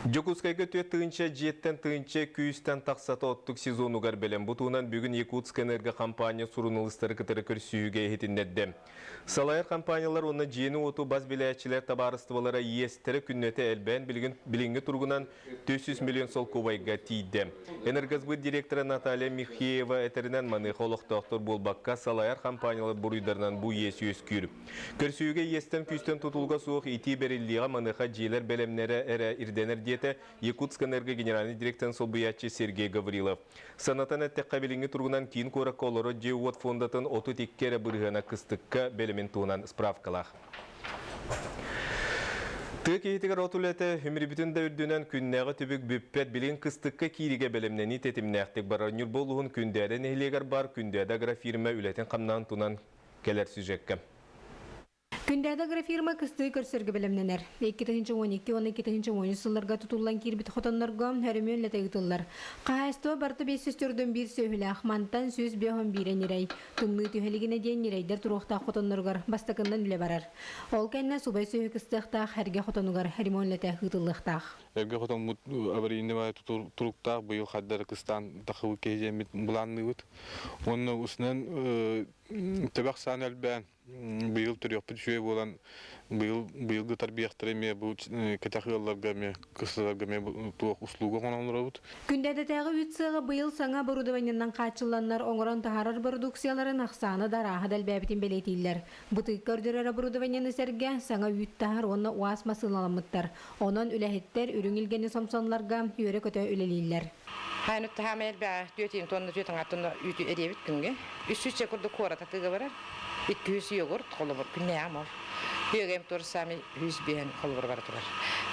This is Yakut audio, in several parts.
Дьокуускайга 4 тыһыынча дьиэттэн 1000 күүстэн тахсата оттук сезонугар бэлэм. Бу туһунан бүгүн Якутскэнерго компания суруналыыстары кытары көрсүһүүгэ иһитиннэрдэ. Салайар компаниялар уонна дьиэни-уоту бас билээччилэр табаарыстыбалара иэстэрэ күннэтэ элбээн билигин билиҥҥи туругунан 400 миллион солкуобайга тиийдэ. Энергосбыт директора Наталья Михеева этэринэн, маныаха олохтоохтор буолбакка, салайар компаниялар буруйдарынан бу иэс үөскүүр. Көрсүһүүгэ иэстэн-күүстэн тутулуга суох итии бэриллиэҕэ, маныаха дьиэлэр бэлэмнэрэ эрэ ирдэнэр, диэтэ Якутскэнерго генеральнай директорын солбуйааччы Сергей Гаврилов. Санатан эттэххэ, билиҥҥи туругунан киин куоракка олорор дьиэ-уот фондатын 32 эрэ бырыһыана кыстыкка бэлэмин туһунан справкалаах. Тыа киһитигэр от үлэтэ үмүрүбүтүн да үрдүнэн күннээҕи түбүк бүппэт. Билигин кыстыкка кииригэ бэлэмнэнии тэтимнээхтик барар. Ньурба улууһун Күндээдэ нэһилиэгэр баар Күндээдэ агрофирма үлэтин хамнаһын тунан кэлэр сюжекка. Күндээдэ агрофирма кыстыы көрсөргө бэлэмнэнэр. 2012 уонна 2013 сылларга тутуллан киирбит хотоннорго өрөмүөн үлэтэ ыытыллар. Хаһаайыстыба барыта 541 сүөһүлээх, мантан 151 ньирэй. Тымныы түһэлигинэ диэн ньирэйдэр туруохтаах хотонноругар бастакыннан үлэ барар. Ол кэннэ субай сүөһү кыстыахтаах эргэ хотонугар ремонт үлэтэ ыытыллыахтаах. Эргэ хотоммут аварийнай туруктаах быйыл хардары кыстаан тахыбыт киһи диэммит былаанныыбыт. Уонна усунан төбөх саан элбээн быйыл төрүөхпүт үчүгэй буолан быйыл быйылгы тарбыйахтары эмиэ бу кэтэх ыалларга эмиэ кысталарга эмиэ туох услуга оҥорон олоробут. Күндээдэтээҕи үүт сыаҕа быйыл саҥа оборудованиенан хааччылланнар оҥорон таһаарар бородууксуйаларын ахсаана да арааһа да элбээбитин бэлиэтииллэр. Бытыыкка көрдөрөр оборудованиены сэргэ саҥа үүт таһар уонна УАЗ массыыналаммыттар. Онон үлэһиттэр үрүҥ илгэни сомсоннорго үөрэ-көтө үлэлииллэр. Хаанут таһаама элбэҕэ түөтүн тонна түөт аҥааттан үүтү эриэбит күҥҥэ. 300 курдук куорат атыыга барар. 200 йогурт холобур күннээҕим ол. Үөгэм тур сами 105 холобур бара турар.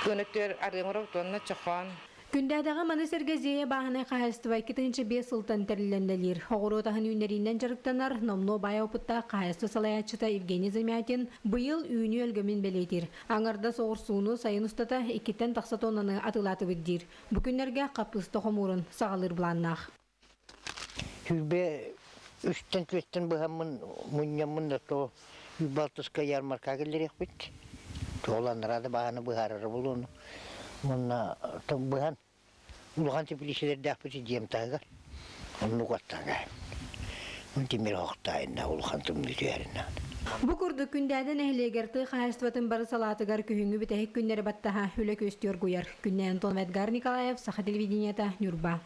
Кыын өттүгэр арыым оробут уонна чохоон. Күндээдэҕэ маны сэргэ Зея бааһынай хаһаайыстыба 2005 сылтан тэриллэн үлэлиир. Оҕуруот аһын үүннэриинэн дьарыктанар, номнуо баай опыттаах хаһаайыстыба салайааччыта Евгений Замятин быйыл үүнүү өлгөмүн бэлиэтиир. Аҥардас оҕурсууну сайын устата иккиттэн тахса тоннаны атыылаатыбыт диир. Бу күннэргэ хаппыыста хомуурун саҕалыыр былааннаах. Сүүрбэ үстэн түөттэн быһаммын мунньаммын да то Балтыска ярмарка киллэриэхпит. Туоланнара да баһаны быһаарара булуону. Уонна быһан улахан теплицэлэрдээхпит дьиэм таһыгар. Оннук аттаҥа. Тимир оһохтоойунна улахан тымныы түһэринэ. Бу курдук Күндээдэ нэһилиэгэр тыа хаһаайыстыбатын бары салаатыгар күһүҥҥү бүтэһик күннэри баттаһа үлэ күөстүү оргуйар. Күннэй Антон Эдгар Николаев, Саха телевидениета, Ньурба.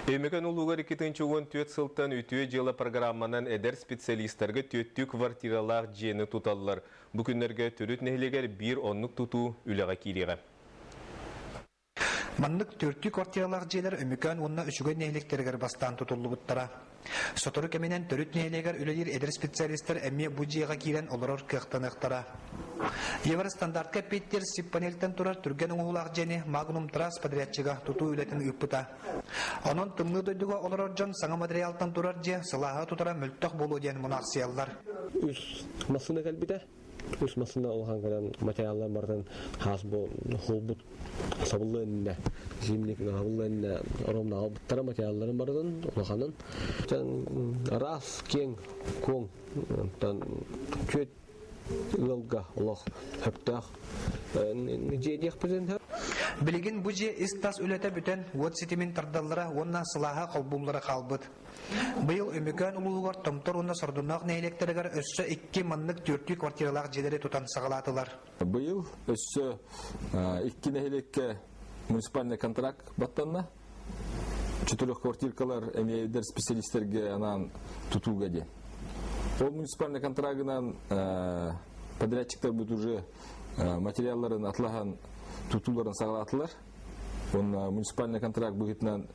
Өймөкөөн улуугар 2014 сылтан Үтүө дьыала программанан эдэр специалистарга түөттүү квартиралаах дьиэни туталлар. Бу күннэргэ Төрүт нэһилиэгэр биир оннук тутуу үлэҕэ киириэҕэ. Маннык түөртүү квартиралаах дьиэлэр Өймөкөөн уонна Үчүгэй нэһилиэктэригэр бастаан тутуллубуттара. Сотору кэминэн Төрүт нэһилиэгэр үлэлиир эдэр специалистар эмиэ бу дьиэҕэ киирэн олорор кыахтаныахтара. Евростандартка эппиэттиир сип-панельтан турар түргэн оҥоһуулаах дьиэни Магнум Трасс подрядчига тутуу үлэтин ыыппыта. Онон тымныы дойдуга олорор дьон саҥа материалтан турар дьиэ сылааһы тутара мөлтөх буолуо диэн мунаахсыйаллар. Үс массыына кэлбитэ. Үс массыына улахан кэлэн материаллар барытын хаас бу холбут сабыллыан иннэ зимник сабыллыан иннэ ровно албыттара материалларын барытын улаханын араас киэҥ куоҥ онтон күөт ыалга олох сөптөөх дьиэ диэхпитин Билигин бу дьиэ ис-тас үлэтэ бүтэн, уот ситимин тардаллара уонна сылааһа холбууллара хаалбыт. Быйыл Өймөкөөн улууһугар Томтор уонна Сордоҥноох нэһилиэктэригэр өссө икки маннык түөртүү квартиралаах дьиэлэри тутан саҕалаатылар. Быйыл өссө икки нэһилиэккэ муниципальный контракт баттанна. Четырех квартиркалар эмиэ эдэр специалистэргэ анаан тутууга диэн. Ол муниципальный контрагынан подрядчиктарбыт уже материалларын атлаһан тутууларын саҕалаатылар. Уонна муниципальный контракт быһыытынан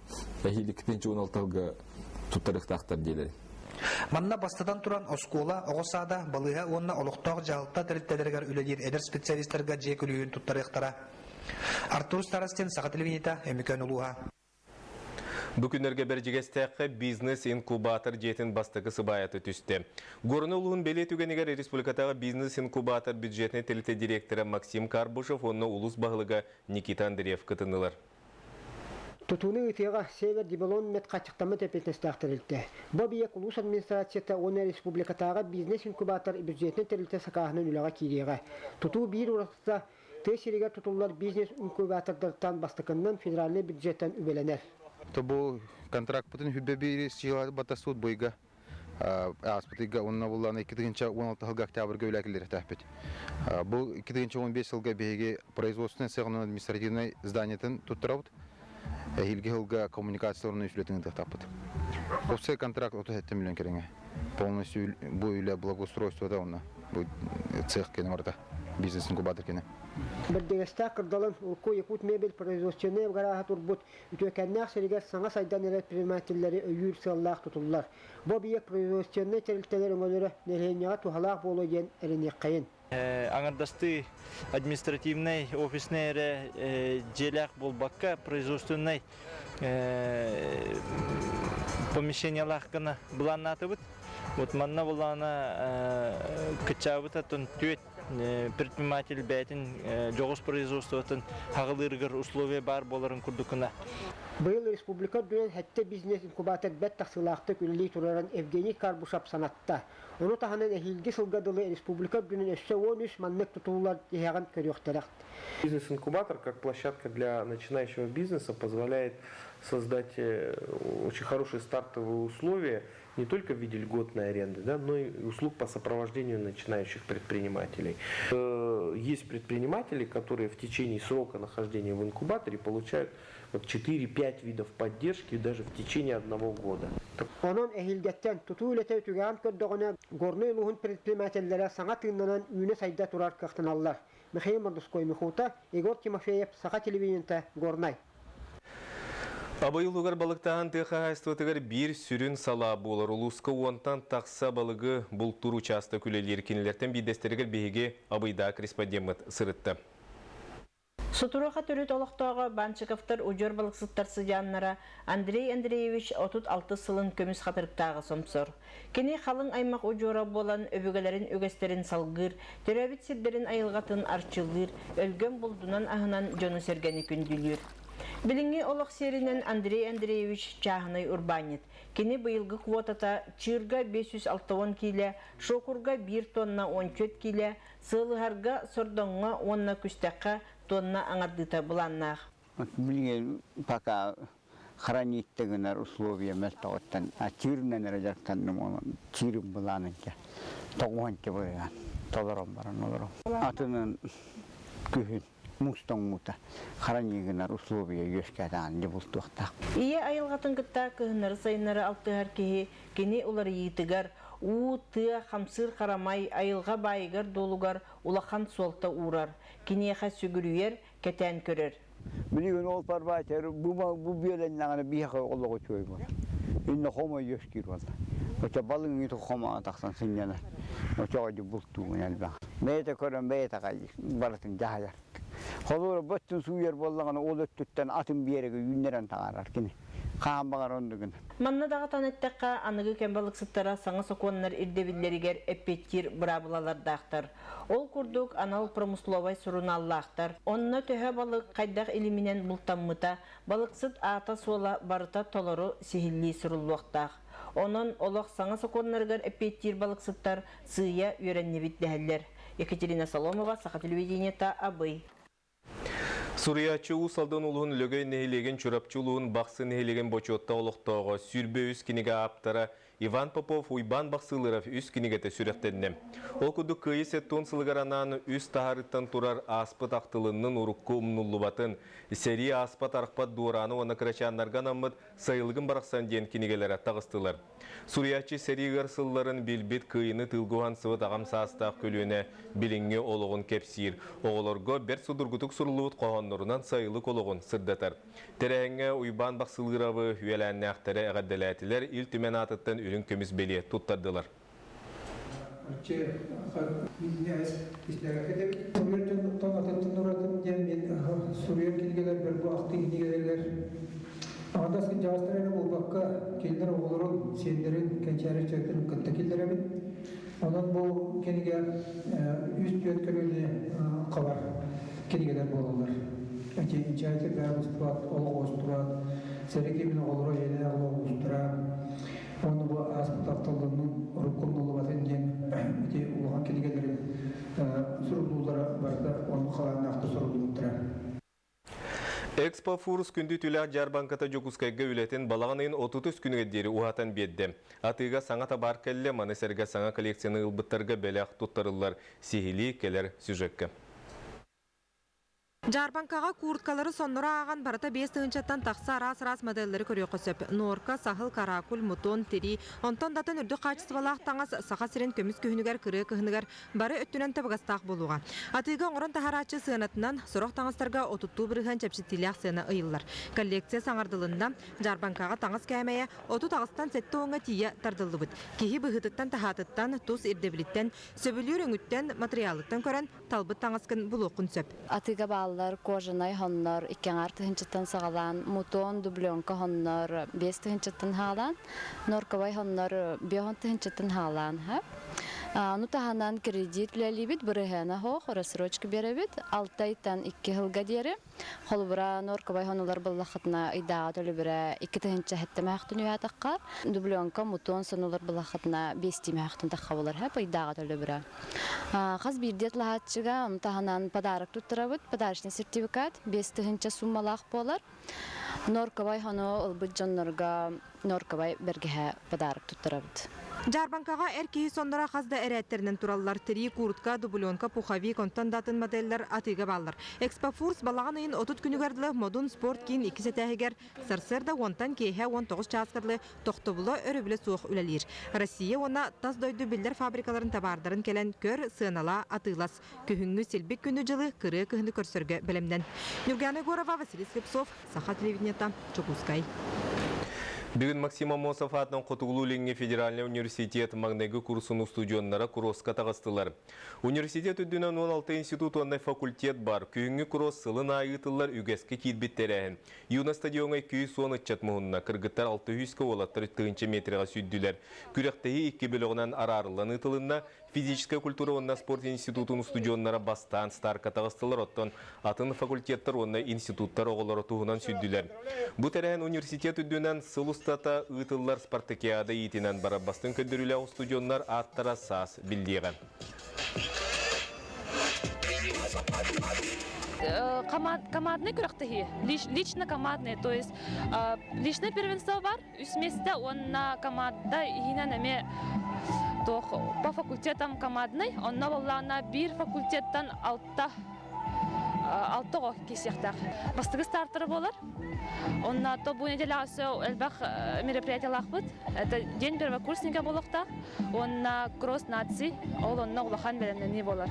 эһиил 2016 туттарыахтаахтар диэлэр. Манна бастатан туран оскуола, оҕо саада, балыыһа уонна олохтоох дьаһалта тэрилтэлэригэр үлэлиир эдэр специалистарга дьиэ күлүүһүн туттарыахтара. Артур Старостин, Саха телевидениета, Өймөкөөн улууһа. Бу күннэргэ Бэрдьигэстээххэ бизнес-инкубатор дьиэтин бастакы сыбаайата түстэ. Горнай улууһун бэлиэ түгэнигэр республикатааҕы бизнес-инкубатор бюджетнай тэрилтэ директора Максим Карбушев уонна улуус баһылыга Никита Андреев кытыннылар. Тутууну ыытыаҕа Север Девелопмент хааччахтаммыт эппиэтинэстээх тэрилтэ. Бу объект улуус администрацията уонна республикатааҕы бизнес-инкубатор бюджетнай тэрилтэ сакааһынан үлэҕэ киириэҕэ. Тутуу биир уратыта. Тыа сиригэр тутуллар бизнес-инкубатордартан бастакыннан федеральнай бюджеттан үбэлэнэр. Бу контрактпытын хүббэ биири сила батасуут быйга ааспытыга уонна буллаана 2016 сылга октябрьга үлэкилер Бу 2015 сылга биһиги производственный цехын административный зданиятын туттарабыт. Эһиилги сылга коммуникацияларын үлэтин ыытыахтаахпыт. Общий контракт 37 миллион кэриҥэ. Полностью бу үлэ благоустройствода онно бу цех кene барыта бизнес-инкубатор кene. Бэрдигэстээх кырдалын урукку Якут мебель производственнай гарааһа турбут үтүөкэннээх сиригэр саҥа сайдан эрэр предпринимателлэри өйүүр сыаллаах тутуллар. Бу объект производственнай тэрилтэлэр өҥөлөрө нэһилиэнньэҕэ туһалаах буолуо диэн эрэниэххэйин. Аҥардастыы административнай, офиснай эрэ дьиэлээх буолбакка, производственнай помещениялаах гына былааннаатыбыт. Вот манна былаана кыччаабыт оттон түөт предприниматель бэйэтин дьоҕус производствотын хаҕылыырыгар условия баар буоларын курдук гына. Быйыл республика үрдүнэн сэттэ бизнес-инкубатор бэрт тахсыылаахтык үлэлии турарын Евгений Карбушев санатта. Ону таһынан эһиилги сылга дылы республика үрдүнэн өссө 13 маннык тутуулар тиһэҕин көрүөхтэрэ. Бизнес-инкубатор как площадка для начинающего бизнеса позволяет создать очень хорошие стартовые условия не только в виде льготной аренды, да, но и услуг по сопровождению начинающих предпринимателей. Есть предприниматели, которые в течение срока нахождения в инкубаторе получают вот 4-5 видов поддержки даже в течение одного года. Онон эһиилгэттэн тутуу үлэтэ үтүгээн көрдөҕүнэ Горнай улууһун предпринимателлэрэ саҥа тыыннанан үүнэ сайда турар кыахтаналлар. Михаил Мордовской Михута, Егор Тимофеев, Саха телевидениета, Горнай. Абый улууһугар балыктааһын тыа хаһаайыстыбатыгар биир сүрүн салаа буолар. Улууска уонтан тахса балыгы бултуур учаастак үлэлиир. Кинилэртэн биирдэстэригэр биһиги Абыйдаа корреспондеммыт сырытта. Сутуруоха төрүт олохтооҕо Банчиковтар удьуор балыксыттар сыдьааннара Андрей Андреевич 36 сылын көмүс хатырыктааҕы сомсор. Кини халыҥ аймах удьуора буолан өбүгэлэрин үгэстэрин салгыыр, төрөөбүт сирдэрин айылҕатын арчылыыр, өлгөм булдунан аһынан дьону-сэргэни күндүлүүр. Билиҥҥи олох сиэринэн Андрей Андреевич чааһынай урбаанньыт. Кини быйылгы квотата чыырга 560 киилэ, шокурга 1 тонна 14 киилэ, Сыалыһарга, сордоҥҥо уонна күстэххэ тонна аҥардыыта былааннаах. Билигин пока хранить гынар условия мөлтөҕүттэн чыырынан эрэ дьарыктанным онон чыырым былаанынча тоҕуһанча бырыган толорон баран олором. Атынан күһүн муус тоҥмута хранить гынар условия үөскэтэҕин дьэ бултуохтаах. Ийэ айылҕатын кытта кыһыннары-сайыннары алтыһар киһи кини уларыйыытыгар уу, тыа, хамсыыр харамай, айылҕа баайыгар-дуолугар улахан суолта уурар, киниэхэ сүгүрүйэр, кэтээн көрөр. Билигин ол парбаатер бу бу бүөлэннэҕинэ биһиэхэ олоҕу үчүгэй буолар. Иннэ хомо үөскүүр буолла. Очо балыҥ хомоҕо тахсан сынньанар. Очоҕо бултуугун элбэх. Бэйэтэ көрөн бэйэтэ барытын дьаһайар. Холобура бөттүн сууйар буоллаҕына ол өттүттэн атын биэрэги үүннэрэн таҕарар кини. Хаан баҕар оннугун. Манна даҕатан эттэххэ, аныгы кэм балыксыттара саҥа сокуоннар ирдэбиллэригэр эппиэттиир быраабылалардаахтар. Ол курдук, анал промысловай сурунааллаахтар. Онно төһө балык хайдах илиминэн бултаммыта, балыксыт аата-суола барыта толору сиһилии суруллуохтаах. Онон олох саҥа сокуоннарыгар эппиэттиир балыксыттар сыыйа үөрэннибит дэһэллэр. Екатерина Соломова, Саха телевидениета, Абый. Суруйааччы Уус Алдан улууһун Лөгөй нэһилиэгин Чурапчы улууһун Бахсы нэһилиэгин бочуоттаах олохтооҕо 23 кинигэ ааптара Иван Попов Уйбаан Бахсылыров үс кинигэтэ сүрэхтэннэ. Ол курдук Кыайыы 70 сылыгар анаан үс таһаарыттан турар ааспыт ахтылыннын урукку умнуллубатын, сэрии ааспат арахпат дуорааны уонна кырачааннарга анаммыт Сайылыгым барахсан диэн кинигэлэрэ таҕыстылар. Суруйааччы сэрии ыар сылларын билбит кыайыыны тыылга уһансыбыт аҕам саастаах көлүөнэ билиҥҥи олоҕун кэпсиир. Оҕолорго бэрт судургутук суруллубут хоһооннорунан сайылык олоҕун сырдатар. Тэрээһиҥҥэ Уйбаан Бахсылыыровы үөлээннээхтэрэ эҕэрдэлээтилэр, Ил Түмэн аатыттан үрүҥ көмүс бэлиэ туттардылар. Суруйар дьонуттан атыттан уратым диэн мин суруйар кинигэлэрбэр бу ахтыы кинигэлэригэр аҕадас кырдьаҕастар эрэ буолбакка, кинилэр оҕолорун, сиэннэрин, кэнчээри ыччаттарын кытта киллэрэбин. Онон бу кинигэ үс-түөрт көлүөнэ хабар кинигэлэр буолаллар. Ити инчээтик бэйэ устубат, олох устубат, сэрии кэмин оҕолоро ийэлээх олох устара, Уонна бу ааспыт ахтылланнын урукку умнуллубатын диэн ити улахан кинигэлэрин суруллуулара барыта оннук халааннаахта суруллубуттара. Экспо Фурс күндү түүлээх дьаарбаҥката Дьокуускайга үлэтин балаҕан ыйын 33 күнүгэр диэри уһатан биэрдэ. Атыыга саҥа табаар кэллэ, маны сэргэ саҥа коллекцияны ылбыттарга бэлэх туттарыллар. Сиһилии кэлэр сюжекка. Дьаарбаҥкаҕа курткалары сонноро ааҕан барыта 5000-тан тахса араас-араас моделлэри көрүөххэ сөп. Норка, саһыл, каракуль, мутон, тирии, онтон да атын үрдүк хаачыстыбалаах таҥас Саха сирин көмүс күһүнүгэр, кырыа кыһыныгар бары өттүнэн табыгастаах буолуоҕа. Атыыга оҥорон таһаарааччы сыанатынан сорох таҥастарга 30-туу бырыһыан чэпчэтиилээх сыана ыйыллар. Коллекция саҥардылынна, дьаарбаҥкаҕа таҥас кээмэйэ 38-тан сэттэ уоҥҥа тиийэ тардыллыбыт. Киһи быһыытыттан-таһаатыттан, тус ирдэбилиттэн, сөбүлүүр өҥүттэн, матырыйаалыттан көрөн талбыт таҥаскын булуоххун сөп. Атыыга бааллар кожаный хоннор икки аҥаар тыһыынчаттан саҕалаан, мутон, дубленка хоннор 5 тыһыынчаттан хаалаан, норковай хоннор 50 тыһыынчаттан хаалаан. Ону таһынан кредит үлэлиибит, бырыһыана суох, рассрочка биэрэбит. 6 ыйтан 2 сылга диэри. Холобура, норковай хонулар буллаххытына ыйдааҕы төлөбүрэ 2700 үһээтахха, дубленка, мутон сонулар буллаххытына 5 тахха тахха болар хэп ыйдааҕы төлөбүрэ. Хас биирдии атылаһааччыга ону таһынан подарок туттарабыт, подарочный сертификат 5000 суммалаах буолар. Норковай хону ылбыт дьоннорго норковай бэргэһэ подарок туттарабыт. Дьаарбаҥкаҕа эр киһи сонноро хас да эрээттэринэн тураллар. Тирии куртка, дубленка, пуховик, онтон да атын моделлэр атыыга бааллар. Экспофурс балаҕан ыйын 30 күнүгэр дылы Модун спорт киин иккис этээһигэр сарсыарда 10-тан киэһэ 19 чааска дылы тохтобула өрөбүлэ суох үлэлиир. Россия уонна тас дойду биллэр фабрикаларын табаардарын кэлэн көр, сыаналаа, атыылас. Күһүҥҥү силбик күнү-дьылы, кырыа кыһыны көрсөргө бэлэмнэн. Нюргана Егорова, Василий Слепцов, Саха телевидениета, Дьокуускай. Бүгүн Максим Аммосов аатынан Хотугулуу-Илиҥҥи федеральнай университет маҥнайгы курсун устудьуоннара кросска таҕыстылар. Университет үрдүнэн 16 институт уонна факультет бар. Күһүҥҥү кросс сылын аайы ыытыллар үгэскэ киирбит тэрээһин. Юна стадиоҥҥа 210 ыччат муһунна. Кыргыттар 600-ка, уолаттар 1000 метрэҕэ сүүрдүлэр. Күрэхтэһии икки бөлөҕүнэн араарыллан ыытылынна. Физическая культура уонна спорт институтун устудьуоннара бастаан старка таҕыстылар, оттон атын факультеттар уонна институттар оҕолоро туһунан сүрдүлэр. Бу тэрээһин университет үрдүнэн сыл устата ыытыллар спартакиада иитинэн барар бастыҥ көрдөрүүлээх устудьуоннар ааттара саас биллиэҕэ. Командный күрэхтэһии, лично командный, то есть личное первенство бар, үс миэстэ уонна команда иһинэн эмиэ туох по факультетам командный, онно буоллаҕына биир факультеттан алта оҕо киирсиэхтээх. Бастакы стартера буолар. Онно то бу неделяҕа өссө элбэх мероприятиялаахпыт. Это день первокурсника буолуохтаах. Уонна кросс наций, ол онно улахан бэлэмнэнии буолар.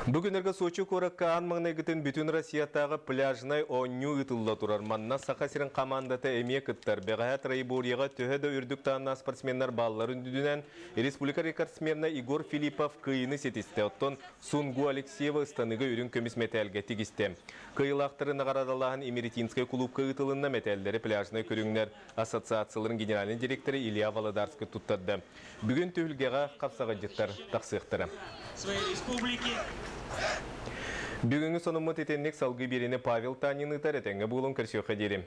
Бу күннэргэ Сочи куоракка аан маҥнайгытын бүтүн Россиятааҕы пляжнай оонньуу ыытылла турар. Манна Саха сирин хамаандата эмиэ кыттар. Бэҕэһээ троеборьеҕа төһө да үрдүк таһымнаах спортсменнар баалларын үрдүнэн республика рекордсмена Егор Филиппов кыайыыны ситистэ. Оттон Сунгу Алексеева ыстаныыга үрүҥ көмүс мэтээлгэ тигистэ. Кыайыылаахтары наҕараадалааһын Имеретинскэй кулуупка ыытылынна. Мэтээллэри пляжнай көрүҥнэр ассоциацияларын генеральнай директора Илья Володарский туттарда. Бүгүн түһүлгэҕэ хапсаҕайдьыттар тахсыахтара. Бүгүҥҥү сонуммут итинник салгыы биэриини Павел Танин ыытар этэҥҥэ буолуҥ көрсүөххэ диэри.